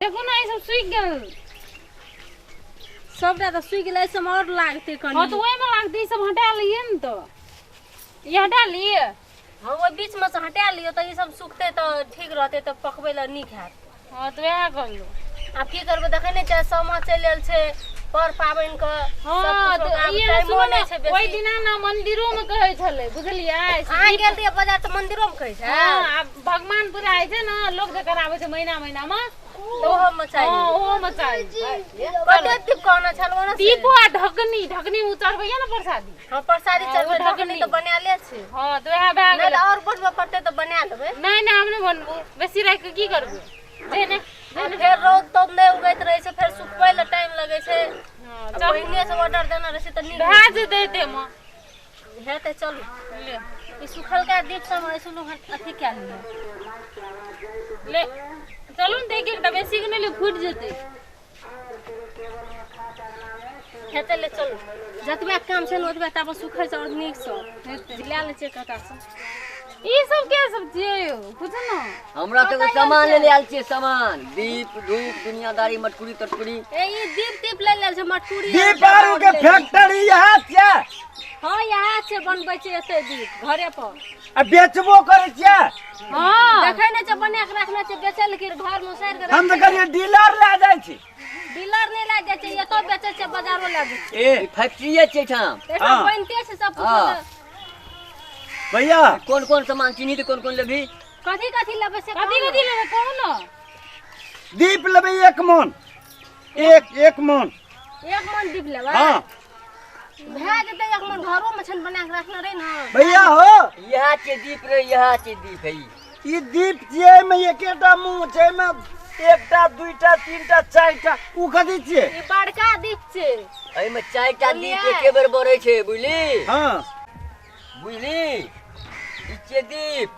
देखू ने, ई सब सुखि गेल। सबटा तऽ सुखि गेलै, एहिसँ आओर लागतै कनि। हँ, तऽ ओहिमे लागतै। ई सब हटा लियै ने, तऽ ई हटा लियै। हँ, ओहि बीचमे सँ हटा लियौ, तऽ ई सब सुखतै तऽ ठीक रहतै, तऽ पकबै लए नीक हैत। हँ, तऽ वएह करलू। आब की करबै? देखै नहि छियै, सामा चलि आयल छै, पर पाबनिके। हँ, सब तऽ आब ई टाइमो सुनू ने, नहि छै ओहि बेसी। दिना ने मंदिरोमे कहै छलै, बुझलियै? से अहाँ दीप गेल रहियै बाजार तऽ मंदिरोमे कहै छै। हँ, आब भगवान पूजा होइ छै ने, लोक जे कराबै छै महीना महीनामे, ओहोमे चाही। हँ, ओहोमे चाही। कते दीप कहने छल ओना से? दीपो आ ढकनी। ढकनी ओ चढ़बैया ने प्रसादी। हँ, प्रसादी हँ, चढ़बै ओ ढकनी ढकनी। तऽ बनाले छै। हँ, तऽ वएह भए नहि गेल। तऽ आओर बनबऽ पड़तै तऽ बना लेबै। नहि नहि, हम नहि बनबू। बेसी राखि कऽ की करबै? जे नहि आ फेर रौद तौद नहि उगैत रहै छै, फेर सुखबै लए टाइम लगै छै। हँ, आ चलू। पहिने से ऑर्डर देने रहै छै तऽ नीक। भए जेतै एतेमे। हेतै, चलू। ले। ई सुखलका दीप सब ऐसनो अथी कए लिअ। ले चलू ने, तऽ एक एकटा बेसी के नहि ले, फूटि जेतै। हेतै, ले चलू। जतबे काम छै ने ओतबे ताबे सुखै छै आओर नीकसँ लए लै छियै कतऽसँ। ई सब के सब छियै यौ? पूछू ने। हमरा सबके सामान ले आयल छियै, सामान, दीप धूप, दुनियादारी, मटकुरी तटकुरी। ए, ई दीप तीप ले लेल छै, मटकुरी। दीप आरू के फैक्ट्री यहाँ छियै? हँ, इएह छै, बनबै छै एते दीप घरे पर। आ बेचबो करै छियै? हँ। देखै नहि छै, बना कऽ रखने छै बेचै लए कि घरमे उसारि कऽ? हम तऽ कहलियै डीलर लए जाइ छी। डीलर नहि लए जाइ छै, एतऽ बेचै छै, बाजारो लए जाइ छै। ए। ई फैक्ट्रिए छै एहिठाम। एहिठाम हँ। बनिते छै सब कुछ। हँ। भैया, कोन कोन सामान चिन्ही तऽ कोन कोन लेबही? कथी कथी लेबै से कथी कहू। कथी लेबै, कहू ने। दीप लेबै एक मन, एक एक मन। एक मन दीप लेबै? हँ। भए जेतै एक मन, घरोमे छन बना कऽ रखने रहै ने। भैया हो। इएह छै दीप रे, इएह छै दीप है ई। ई दीप छियै, एहिमे एकेटा मुँह छै, एहिमे एकटा, दुईटा, तीनटा, चारिटा, उ कथी छियै? ई बड़का दीप छै। एहिमे चारिटा दीप बुझलियै? एके बेर बरै छै, बुझली? हँ। बुझली, ई छियै दीप।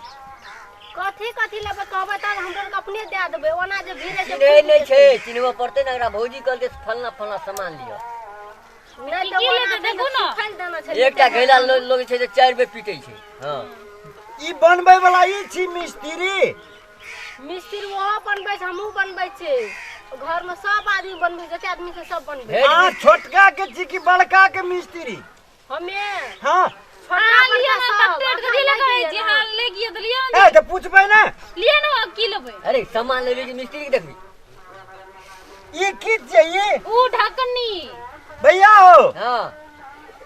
कथी कथी लेबै कहबै तब हमरा आरके अपने दए देबै, ओना जे भीड़ छै। चिन्है नहि छै, चिन्हबऽ पड़तै ने एकरा। भौजी कहलकै फलना फलना सामान लिअ। नहि तऽ की ओना लेतै? छै देखू तऽ ने। सुखल देना छै। एकटा घैला लोग छै जे 4 बेर पीटै छै। हँ। ई बनबै वाला ई छी मिस्त्री? मिस्त्री ओहो बनबै छै, हमहूँ बनबै छियै, घरमे सब आदमी बनबै छै, जते आदमी छै सब बनबै छै। हेड। अहाँ छोटका के छी कि बड़का के मिस्त्री? हमे। हँ। छोटका अहाँ लिअ बड़का ने सब, कते अहाँ कथी लए लए कहै लिअ छी? ने। अहाँ ले गियै तऽ लिअ ने। ए, तऽ पूछबै ने। लिअ ने, आब की लेबै? अरे, सामान लेबही कि मिस्त्री के देखबी? ई की छियै ई? उ ढकनी। भैया हो। हँ।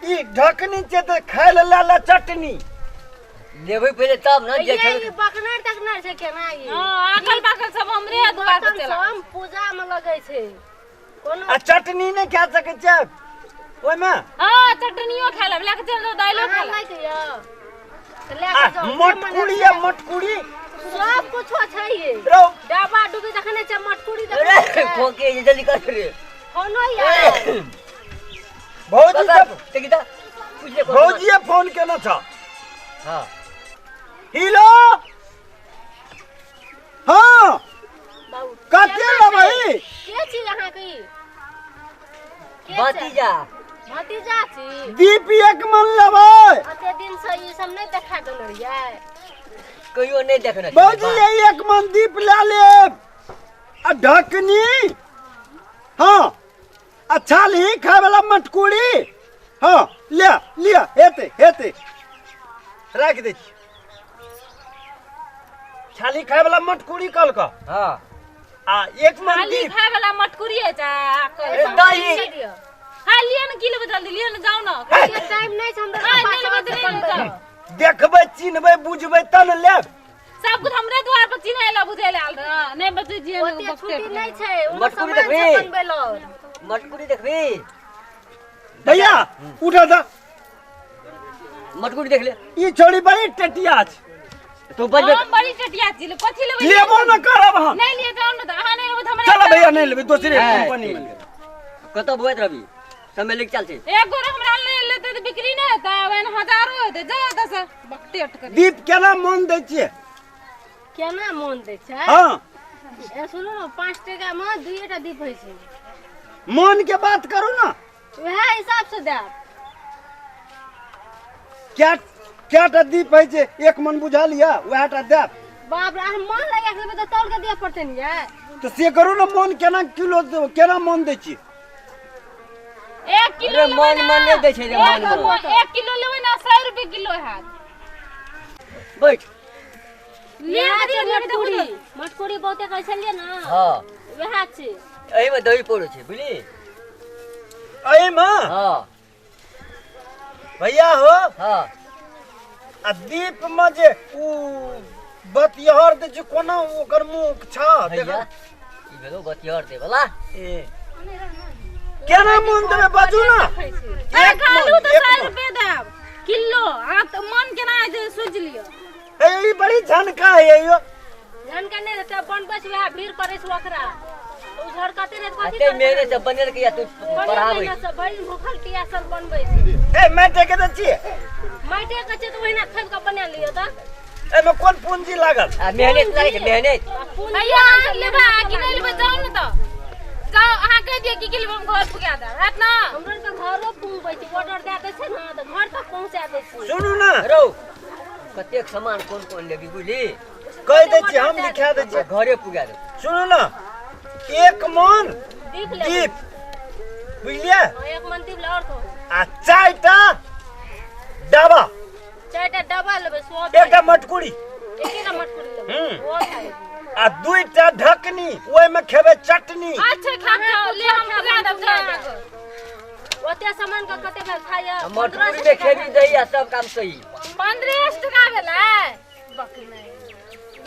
ई ढकनी छै तऽ खाय लए लए ले चटनी। लेबै पहिले तब ने जे ये खेबै। ई बकनर तकनर छै केना ई? हँ, आकल पाकल सब हमरे दुआर पर बर्तन चला। सब पूजा में लगै छै कोनो। आ चटनी नहि खा सकै छियै ओहिमे? हँ, चटनियो खा लेब, लए कऽ चल जाउ, दालियो खा अहाँ लेब। लैके यऽ तऽ लए आ कऽ जाउ। मटकुरी या मटकुरी? सब कुछो छै ये। रौ। डब्बा डुबी देखने छै, मटकुरी अरे देखने छै। खोके जे जल्दी कर रे। फोनो यार। भौजी सब देखी तऽ पूछ ले कोन सामान। भौजीए फोन केने छ। हँ। हेलो, हँ। बाबू। कते केना छै? लेबही? के छी अहाँके ई? के छै? भतीजा। भतीजा छी? दीप एक मन लेबै। अते दिन से ई सब नहि देखा देने रहियै। कहियो नहि देखने छै। भौजी, ये एक मन दीप लए लेब आ ढकनी, हँ, आ छाली खाय वाला मटकुरी। हँ, ले लिअ, हेतै हेतै, राखि दै छी। छाली खाय वाला मटकुरी कहलक। हँ। आ एक मन खाली दीप। खाय वाला मटकुरी अछि आ ए, दही। दियौ। हाँ, लिअ ने, की लेबै? जल्दी लिअ ने, जाउ ने। टाइम नहि छै हमरा हाँ, पास। नहि लेबै तऽ नहि लेबै, जाउ। देखबै, चिन्हबै, बुझबै तब ने लेब। सब कुछ हमरे द्वार पर चिन्है लए बुझै लए आयल रह। नहि बचै छियै ने। ओते छुट्टी नहि छै, ओमे मटकुरी सामान देखबही? छै बनबै लए। मटकुरी देखबी? भैया, उठा द। मटकुरी देख ले। ई छोड़ी बड़ी टेटिया छै। तू बजबे। हम बड़ी टटिया छी, कथी लेबै? लेबो न करब हम। नहि लिए, जाउ ने तऽ। अहाँ नहि लेबै तऽ हमरा। चल भैया, नहि लेबै, दोसरे है, कंपनी में लेबै। कतऽ बुआइत रहबी? समय लेके चल छै। एक गोरे हमरा ले लेतै तऽ बिक्री नहि हेतै, ओहन हजारो हेतै। जाउ एतऽ से, बकते अटकरी। दीप केना मन दै छियै? केना मोन दै छै? हँ। ए, सुनू ने, 5 टका मे दुइएटा दीप होइ छै। मन के बात करू ने। वएह हिसाब से देब। क्या क्या टा दीप होइ छै? एक मन बुझल यऽ, वएह टा देब। बाप रे, अहाँ मन लगा के लेबै तऽ तौल के दिअ पड़तै ने यै। तऽ से करू ने, मन केना किलो देबै, केना मन दै छियै? 1 किलो अरे लेबै मन ना। मन नहि दै छै रे, मन मन। 1 किलो लेबै ना, 100 रुपए किलो हैत। बैठ। ले इएह दियौ, छै लेबै तऽ मटकुरी। बुझल। मटकुरी बहुते कहै छलियै ने। हँ। वएह छै। एहिमे दही पौड़ै छै, बुझली? एहिमे? हँ। भैया हो। हँ। आ दीप में जे उ बतिहर दै छै, कोना ओकर मुख छ? भैया, ई भेलो बतिहर दै वाला। ए केना मन देबै, बाजू ना। एक आलू तऽ एक 100 मन। रुपए देब किलो। आ तऽ मन केना हेतै, सोचि लियौ। हे, ई बड़ी झनका है यो। झनका नहि रहतै, बनबै छै वएह भीड़ पड़ै छै ओकरा। ओ झड़कते नहि तऽ कथी अते करतै? मेहनत से बनेलकै या तू बढ़िआँ पढ़ाबै। मेहनत से भरि दिन भूखल पियासल बनबै छै। ए माटे के दै छियै? माटिए के छै तऽ ओहिना खोदि कऽ बना लियौ तऽ। एहिमे कोन पूंजी लागल? आ मेहनत लागै छै, मेहनत। आ पूंजी भैया, अहाँ लेबै आ कि नहि लेबै? जाउ ने तऽ जाउ, अहाँ कहि दियौ की की लेबै, हम घर पुगा देब, हैत ना? हमरो तऽ घरो पहुँचबै छै, ऑर्डर दए दै छै ने तऽ घर तक पहुँचा दै छै। सुनू ना। रौ, कतेक सामान कोन कोन लेबी, बुझली? कहि दै छियै, हम लिखा दै आ छियै। घरे पुगा देब। सुनू ना, 1 मन दीप लेबै। दीप, बुझलियै? हँ, 1 मन दीप ले, आओर कहू। आ 4टा डाबा। 4टा डब्बा लेबै, सौ। एकटा मटकुरी। एकेटा मटकुरी लेबै? हम्म। ओ खाइ। आ 2टा ढकनी, ओहिमे खेबै चटनी। अच्छा, खाब जाउ, ले हम पुगा देब, जाउ अहाँके। ओते सामान के कते भेल खाइए? आ मटकुरी में खेबी दही आ सब काम सही। 15 टका भेलै।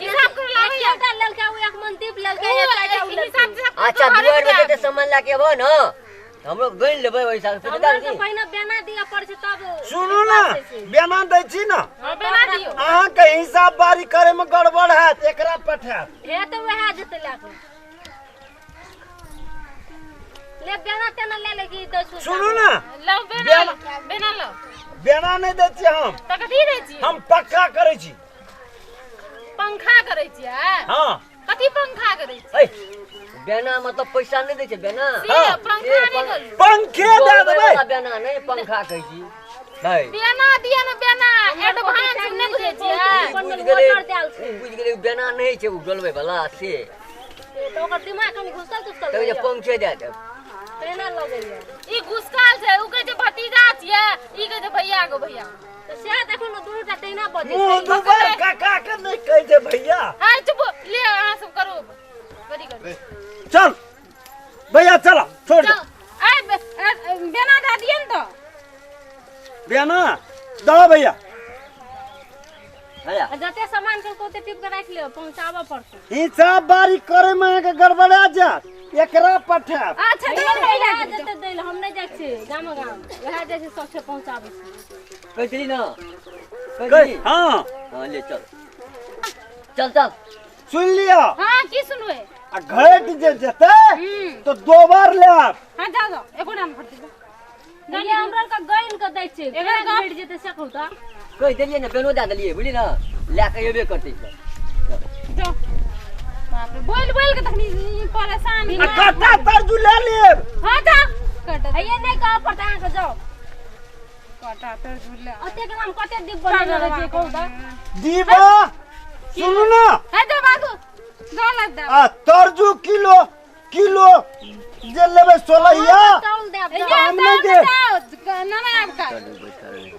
हिसाब करू लाबैया। एकटा लेलकै ओ, 1 मन दीप लेलकै, ओ, एकटा ओ लेलकै। हिसाब तिसाब कऽ अच्छा, घरे दुआर में पुगा जते सामान लाके अबहो न, तऽ हमरो गनि लेबै ओहि हिसाब से। हमरा आरके पहिने बेना दिअ पड़ै छै तब। सुनू ना, बेना दै छी ना। हँ, बेना दियौ। अहाँके हिसाब बारी करे में गड़बड़ हैत, एकरा पठायब। हे, तऽ वएह जेतै लए कऽ। ले बेना तेना ले ले की दै छौ। सुनू ना। लौ बेना, बेना लौ। बेना नहि दै छी हम। तऽ कथी दै छियै? हम पक्का करै छी। पंखा करै छियै? हँ। कथी पंखा करै छियै? ऐ, बेना मतलब पैसा नहि दै छै बेना। से हँ। पंखा से नहि कहलहुँ। पंखे दए डोलबै देबै। वाला बेना नहि, पंखा कहै छी भाइ। बेना दिअ ने, बेना एडवांस नहि बुझै छियै? ई बुझि गेलै, ई बुझि गेलै, बेना नहि छै ओ डोलबै वाला से। तऽ ओकर दिमाग कनि घुसल तुसल तब जे पंखे दए देब। तेना लगैया। ई घुसकाल छै, उ कहै छै भतीजा छियै, ई कहै छै भैया गो भैया। तऽ सएह देखू ने, दुनू टा तहिना बजै मुँह छै। दुबर काका के नहि कहै छै भैया। हाय, चुप, ले अहाँ सब करू करी करू। चल भैया, चल, छोड़ दे। चल आइ बेना दए दिअ ने तऽ। बेना दहो भैया। हैया। आ जते सामान के ओते टिप के राखि लियौ, पहुँचाबऽ पड़तै। हिसाब बारी करे में अहाँके गड़बड़ा जायत, एकरा पठायब। अच्छा, दे ने भैया। वएह जेतै दै लए, हम नहि जाइ छियै गाम गाम, वएह जाइ छै सबसे पहुँचाबै छै। कहै छली न, कहै कहि छली? हँ। हँ, ले चल चल चल। सुनि लिअ। हँ, की सुनबै? आ घटि जे जेतै हम्म। तऽ दोबर लेब। हँ, जाउ जाउ, एको नाम फटि जाउ। भैया, हमरा आरके गैन के दै छै। एकर केना गप- घटि जेतै से कहू तऽ। कहि देलियै ने, बेनो दए देलियै, बुझली ने, लए कऽ एबे करतै सब। जाउ। बाप रे, बोल बोल के तखनी ई परेशान। आ काटा तरजू ले लेब। हँ, जाउ कटा। हैया, नहि कहऽ पड़तै अहाँके, जाउ। कटा तर झूला। ओतेक नाम कते दीप बनेने रहै छियै, कहू तऽ। दीबा, सुनू ना। है, जाउ बाबू, जाउ लगता। आ तरजू किलो किलो जे लेबै सोलहिया तौल देब। भैया, हम नहि जाउ देब। ने, जाउ ना ना, आब काज। चलू, बैठल।